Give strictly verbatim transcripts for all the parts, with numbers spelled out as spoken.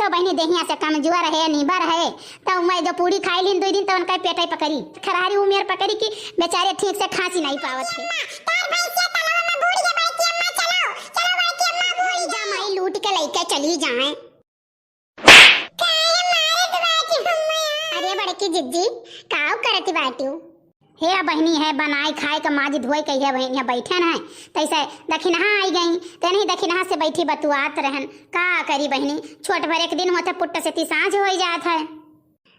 तो बहिनी देहिया से कमजोर है, नीबर है, तो मैं जो पूड़ी खाई लीन दुई दिन तो उनका पेट ही पकड़ी, खरारी उमेर पकड़ी कि बेचारे ठीक से खांसी नहीं पावत है। जा माई लूट के लइके चली जाए। अरे बड़की जिज्जी, काव करत बाटू? हे बहिनी, है बनाए खाए क माज धोए के है बहिनी, है बैठन है, तैसे दखिनहा आई गई, ते नहीं दखिनहा से बैठी बतुआत रहन। का करी बहिनी, छोट भर एक दिन होते पुट्ट से ती सांझ होई जात है।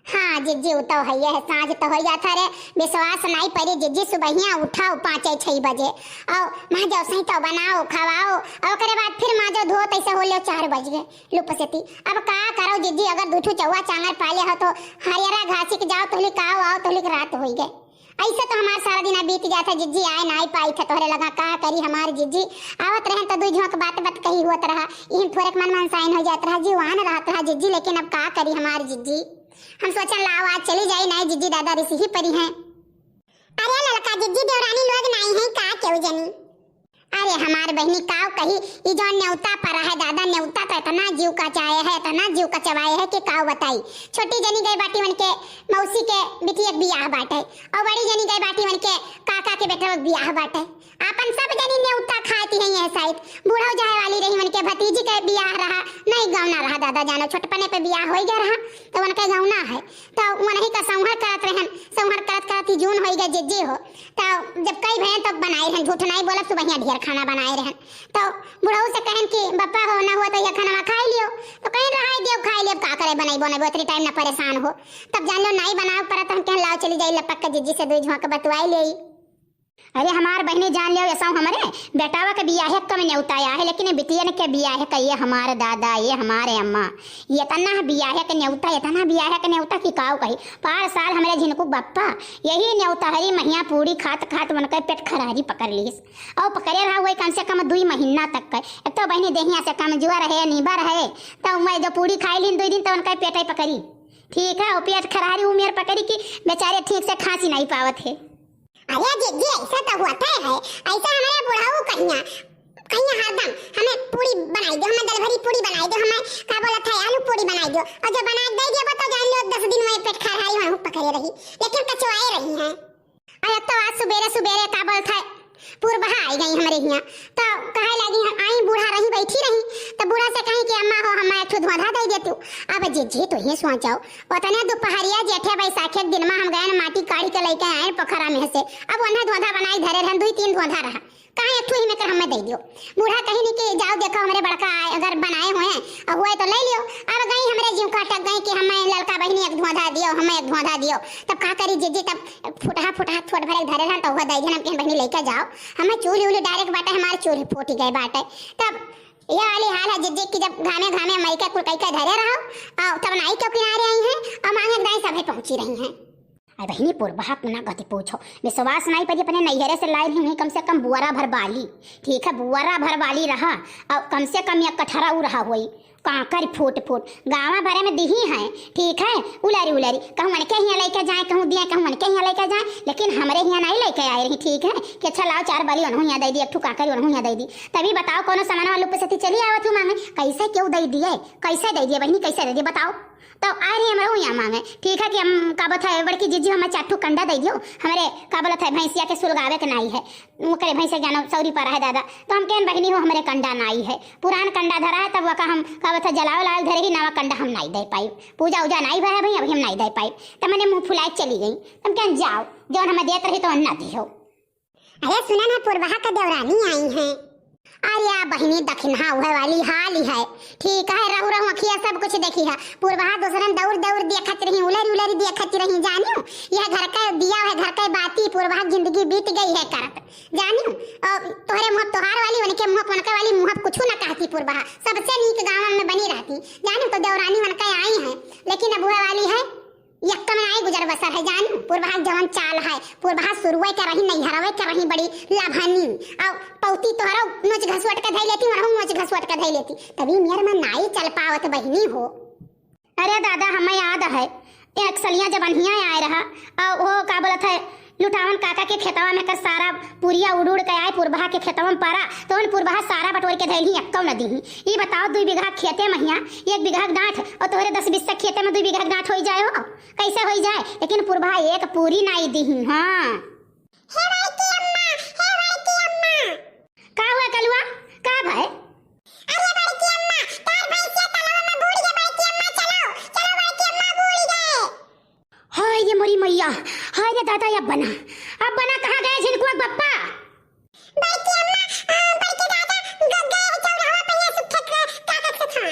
हाँ जिज्जी, उ तो है, है सांझ तो होई जात है रे। विश्वास नहीं परी जिज्जी, सुबहिया उठाओ पाँचे छह बजे, और मैं जब सही तो बनाओ खवाओ, और ओकरे बाद फिर माजो धो, तैसे हो लो चार बज गए। लुपसती। अब का करो जिज्जी, अगर दू ठो चौवा चांगर पाले हो तो हरियरा घासी के जाओ तोहली का आओ, आओ तोहली के रात होई गए। ऐसे तो हमार सारा दिन बीत जात है जिज्जी, आए ना आई पाई थे तोहरे लगा, का करी हमार जिज्जी। आवत रहन तो दुई झोंक बात बात कही होत रहा, इहन थोड़े के मन मनसाइन हो जात रहा, जीवान रहत रहा जिज्जी, लेकिन अब का करी हमार जिज्जी। हम सोचन लाओ आज चली जाई, नहीं जिज्जी दादा रिसी ही परी हैं। अरे ललका जिज्जी देवरानी लोग नाई है का केहू जनी? अरे हमार बहिनी काव कही, ई जौन नेवता परा है दादा, नेवता तो इतना जीव कचाए है, इतना जीव कचवाए है कि काव बताई। छोटी जनी गई बाटी उनके मौसी के बिटिया के बियाह बाटे, और बड़ी जनी गई बाटी उनके काका के बेटा के बियाह बाटे। आपन सब जनी नेवता खाती है यह साइड। बूढ़ो जाए वाली रही उनके भतीजी के बियाह रहा, नहीं गौना रहा दादा जानो, छोटपने पे बियाह हो गया रहा तो उनके गौना है। तो वनही का संहर करत रहन, संहर करत करत ही जून होई गए जिज्जी हो। तो जब कई भैन तब बनाए रहन, झूठ नहीं बोलब, सुबहिया ढेर खाना बनाए रहन। तो बुढ़ऊ से कहन कि बप्पा हो ना हुआ तो यह खाना खाई लियो। तो कहीं रहाई दियो, खाई लियो, का करे बनइबो नहीं, इतनी टाइम ना परेशान हो। तब जान लो नहीं बनावे परत, हम कहन लाओ चली जाई लपक के जिज्जी से दुई झोंक बतुआई ले। अरे हमार बहिनी जान लियो, ऐसा हमरे बेटावा के बियाहे कम नेवता आया है, लेकिन ये बिटियन के बियाहे का ये हमारे दादा, ये हमारे अम्मा, ये इतना बियाहे के नेवता, इतना बियाहे के नेवता कि काव कही। पार साल हमरे झिनकू बप्पा यही नेवता हरी महिया पूरी खात खात उनके पेट खरारी पकड़ लीस। और पकड़े रहा वही कम से कम दुई महीना तक के। एक तो बहिनी देहिया से कमजोर है, नीबर है, तो मैं जो पूरी खाई लीन दुई दिन तो उनका पेट ही पकड़ी। ठीक है, वो पेट खरारी उमेर पकड़ी कि बेचारे ठीक से खांसी नहीं पावत है। अरे जिज्जी, ऐसा तो होता है, ऐसा हमारे बुढ़ऊ कहिया, कहिया हरदम हमें पूरी बनाई दो, हमें दलभरी पूरी बनाई दो, हमें का बोलत है आलू पूरी बनाई दो, और जब बना के दे दिया तो जान लो दस दिन में पेट खरारी वहाँ पकड़े रही, लेकिन कचवाए रही हैं। और अब तो आज सुबेरे सुबेरे का बोलत है पुरबहा आई गई हमरे हियाँ, तो कहे लगी हम आई बूढ़ा रही बैठी रही, तो बूढ़ा से कही कि अम्मा हो हमें एक ठो धोधा दे देती। अब जिज्जी तो ये सोचो, उतने दोपहरिया जेठे बैसाखे के दिन में हम गए न माटी काढ़ी के लेके आए पोखरा में से। अब उन्हें धोधा बनाई धरे रहन, दुई तीन धोधा रहा, कहा एक ठो ही में कर हमें दे दियो। बूढ़ा कही नहीं कि जाओ देखो हमरे बड़का आए, अगर बनाए हुए हैं और हुए तो ले लियो। अब गई हमरे जीव का अटक गई कि हमें ललका बहिनी एक धोधा दियो, हमें एक धोधा दियो। तब का करी जिज्जी, तब फुटहा फुटहा छोट भरे धरे रहन तो हुआ दे देन, हम कहें बहिनी लेके जाओ, हमें चूल्ही उल्ही डायरेक्ट बाटे, हमारे चूल्ही फूटी गए बाटे। तब यह वाली हाल है जिज्जी कि जब घामे घामे मई के कुल कई के धरे रहो, और तब नाई के किनारे आई हैं और मांगे दाई सभे पहुंची रही हैं। अरे बहिनी, पुरबहा अपना गति पूछो, विश्वास नहीं पड़ी, अपने नैहरे से लाए रही, कम से कम बुआरा भर बाली, ठीक है, बुआरा भर बाली रहा, और कम से कम एक कठरा उ रहा होई, कांकर फूट फूट, गाँवा भरे में दिही हैं, ठीक है, उलरी उलरी, कहूँ उनके हियाँ लेके जाए, कहूँ दिए, कहूँ उनके हियाँ लेके जाए, लेकिन हमरे हियाँ नहीं लेके आए रही, ठीक है, कि अच्छा लाओ चार बाली उन्हों हियाँ दे दी, एक ठो कांकर उन्हों हियाँ दे दी। तभी बताओ, कोनो सामान वालू पे से चली आवत हूँ मांगे, कैसे क्यों दे दिए, कैसे दे दिए बहिनी, कैसे दे दिए बताओ। तो आए रही हमरे हियाँ मांगे, ठीक है, कि हम का बता है, बड़की जिज्जी हमें चार ठो कंडा दे दियो, हमरे का बोलत है भैंसिया के सुलगावे के नाई है, ओकरे भैंसे जानो सौरी पा रहा है दादा। तो हम कहन बहिनी हो हमरे कंडा नाई है, पुरान कंडा धरा है, तब वका हम का बता जलाओ लाल धरे ही, नवा कंडा हम नाई दे पाई, पूजा उजा नाई भा है भाई, अभी हम नाई दे पाई। तब मैंने मुँह फुलाए चली गई, तब कहन जाओ, जौन हमें देत रही तो ना दियो। अरे सुना ना, पुरबहा का देवरानी आई है। अरे या बहिनी, दखिनहा उहे वाली हाल ही है। ठीक है, रहू रहू अखिया सब कुछ देखी है। पुरबहा दूसरन दौड़ दौड़ देखत रही, उलरी उलरी देखत रही, जानियो, यह घर का दिया है, घर का बाती, पुरबहा जिंदगी बीत गई है करत, जानियो। और तोहरे मुँह तोहार वाली, उनके मुँह उनके वाली मुँह कुछ ना कहती पुरबहा, सबसे नीक गाँव में बनी रहती, जानियो। तो देवरानी उनके आई है, लेकिन अब उहे वाली है, यक्का में आई गुजर बसर है जान। पुरबहा जवन चाल है, पुरबहा सुरुए के रही, नैहरवे के रही बड़ी लभनी। और पौती तोहरो नोच घसोट के धई लेती, वरहू नोच घसोट के धई लेती। तभी मेर में नाई चल पावत बहिनी हो। अरे दादा, हमें याद है, एक सलिया जब अनहिया आए रहा, और वो का बोलत है, लुटावन काका के खेतवा में कर सारा पुरिया उड़ उड़ के आए, पुरबहा के खेतवा में परा, तो उन पुरबहा सारा बटोर के धैलही, एक्कौ न दीही। ई बताओ, दुई बीघा खेते महिया, एक बीघा के डांठ, और तोहरे दस बीस तक खेते में दुई बीघा के डांठ होई जाए हो, कैसे होई जाए? लेकिन पुरबहा एक पूरी नाई दीही। हाँ। हे बड़की अम्मा, हे बड़की अम्मा। का हुआ कलुआ? का भय? अरे बड़की अम्मा, तार भैंसिया तलवा में बूड़ गए बड़की अम्मा, चलो, चलो बड़की अम्मा, बूड़ गए। हाय रे मोरी मैया, हाय रे दादा, अब बना, अब बना कहाँ गए झिनकुआ के बप्पा? बड़की अम्मा, आ, बड़की दादा, ग-, गए हैं चौराहा पे, ये सुखे के कागज के था।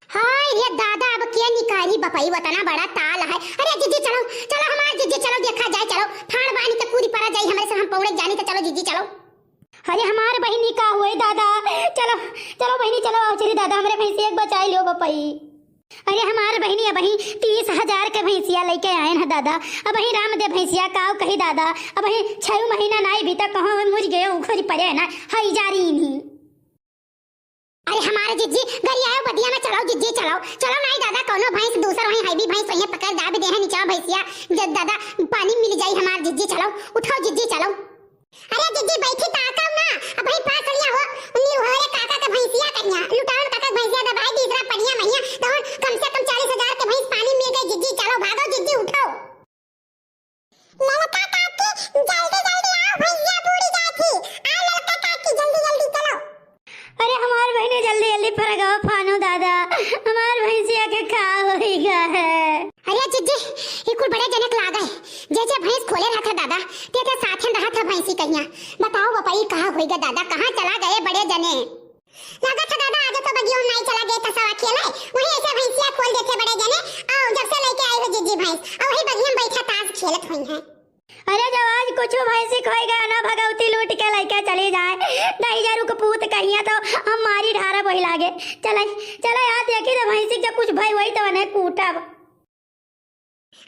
हाय रे दादा, अब के निकाली बपई, वतना बड़ा ताल है। अरे जिज्जी चलो, चलो हमार जिज्जी चलो, देखा जाए, चलो फाड़ बानी के कूदी परा जाई, हमरे से हम पौड़े जानी तो चलो जिज्जी चलो। अरे हमार बहिनी का हुए दादा, चलो, चलो बहिनी चलो, आओ चली दादा, हमरे भैंसिया के बचाई लियो बपई। अरे हमार बहिनी अबही तीस हजार के भैंसिया लेके आयन है दादा, अबही राम दे भैंसिया काव कही दादा, अबही छह महीना नाई भी तक कहो मुझ गए उखरी पड़े ना, हई जा रही नहीं। अरे हमारे जिज्जी, गरियायो बदिया में चलाओ जिज्जी, चलाओ, चलाओ नाई दादा, कौनो भैंस दूसर वहीं हाईवी भैंस वहीं पकड़ दाब दे है, निचाओ भैंसिया, जब दादा पानी मिल जाई हमार जिज्जी, चलाओ, उठाओ जिज्जी, चलाओ। अरे जिज्जी बैठी ताकाओ ना, अब वहीं पास लिया हो, उन्नी हो रे काका के भैंसिया कन्या, लुटावन काका के भैंसिया दबाई दी इधर पनिया मैया, तो कम से कम चालीस हजार के भैंस पानी मिल गई जिज्जी, चलो भागो जिज्जी उठाओ। ललका काकी, जल्दी जल्दी आओ, भैंसिया बूड़ी जात ही। आओ ललका काकी, जल्दी जल्दी चलो। अरे हमार बहिनी जल्दी जल्दी फरगवा फानो दादा, हमार भैंसिया के का होइगा है? अरे जिज्जी, ई कुल बड़े जने के लागा है। जे जे भैंस खोले रहत है दादा, ते ते साथे रहत है भैंसी कहिया। बताओ बपई कहाँ होइगा दादा, कहाँ चला गए बड़े जने? लागत है दादा, आज तो बगियो में नाई चला गए तसवा खेले, वहीं ऐसे भैंसिया खोल देते बड़े जने, आओ जब से लेके आई हो जिज्जी भैंस, और वही बगिया में बैठा ताश खेलत हुई हैं। अरे जब आज कुछ भैंसी खोई गया ना, भगवती लूट के लेके चली जाए, दहिजरू के पूत कहिया तो हम मारी ढारा वही लागे। चले, चले यार देखी तो भैंसी के कुछ भई वही तो उन्हें कूटब।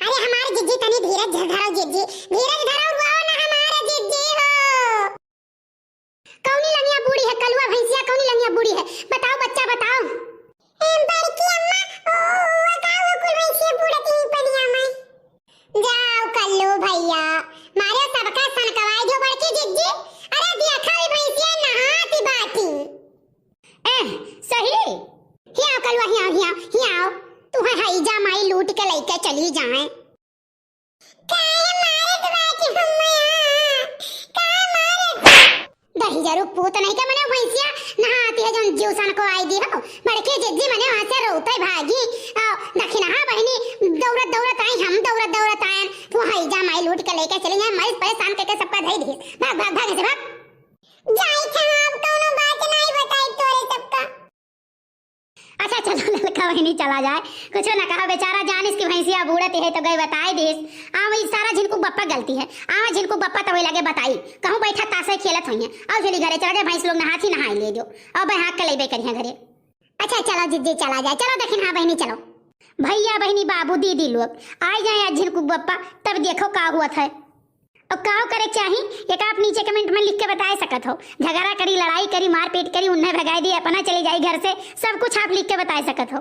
अरे हमार जिज्जी तनी धीरज धरो जिज्जी, धीरज धरो, रोओ ना हमार जिज्जी हो। कौनी लंगिया बूढ़ी है, कलुआ भैंसिया कौनी लंगिया बूढ़ी है? बताओ बच्चा, बताओ। ए, बड़की अम्मा, ओ, ओ, का वो कुल भैंसिया बूढ़त ही पनिया में? जाओ कल्लू भैया, मारे सबका सनकवाई जो बड़की जिज्जी। अरे देखा भी भैंसिया नहाती बाटी। ए, सही? हियाओ कलुआ, हियाओ, हियाओ, हियाओ। तू है हई जा माई लूट के लेके चली जाए। काहे मारत बाटी हम्मया? काहे मारत? दहिजरू पूत नहीं के मने भैंसिया नहाती है जौन जीव सनकवाई दी हो। बड़की जिज्जी मने वहाँ से रोते भागी। आ, दखिनहा बहिनी दौड़त दौड़त आई, हम दौड़त दौड़त आयन। तू हई जा माई लूट के लेके चली जाए, माई परेशान करके सबका धई दी। भाग, भाग, भाग ऐसे भाग। जाई थे अब कौनो बात नहीं बताई तोरे सबका। अच्छा चलो ललका बहिनी चला जाए, कुछ ना कहा, बेचारा जानिस कि भैंसिया बूढ़त है तो गई बताए देस। आवा ई सारा झिनकू बप्पा गलती है, आवा झिनकू बप्पा तो वही लगे बताई, कहूँ बैठा तासे खेलत हुई है। आओ चली घरे चला जाए, भैंस लोग नहाती नहाई ले जो, और बहाक के लेबे करिए घरे। अच्छा चलो जिज्जी चला जाए, चलो दखिनहा बहिनी चलो। भैया बहिनी बाबू दीदी लोग आई जाए आज झिनकू बप्पा, तब देखो का हुआ था। और का करे के चाही, एक आप नीचे comment में लिख के बताए सकत हो। झगड़ा करी, लड़ाई करी, मारपीट करी, उन्हें भगाई दी, अपना चली जाई घर से, सब कुछ आप लिख के बताए सकत हो।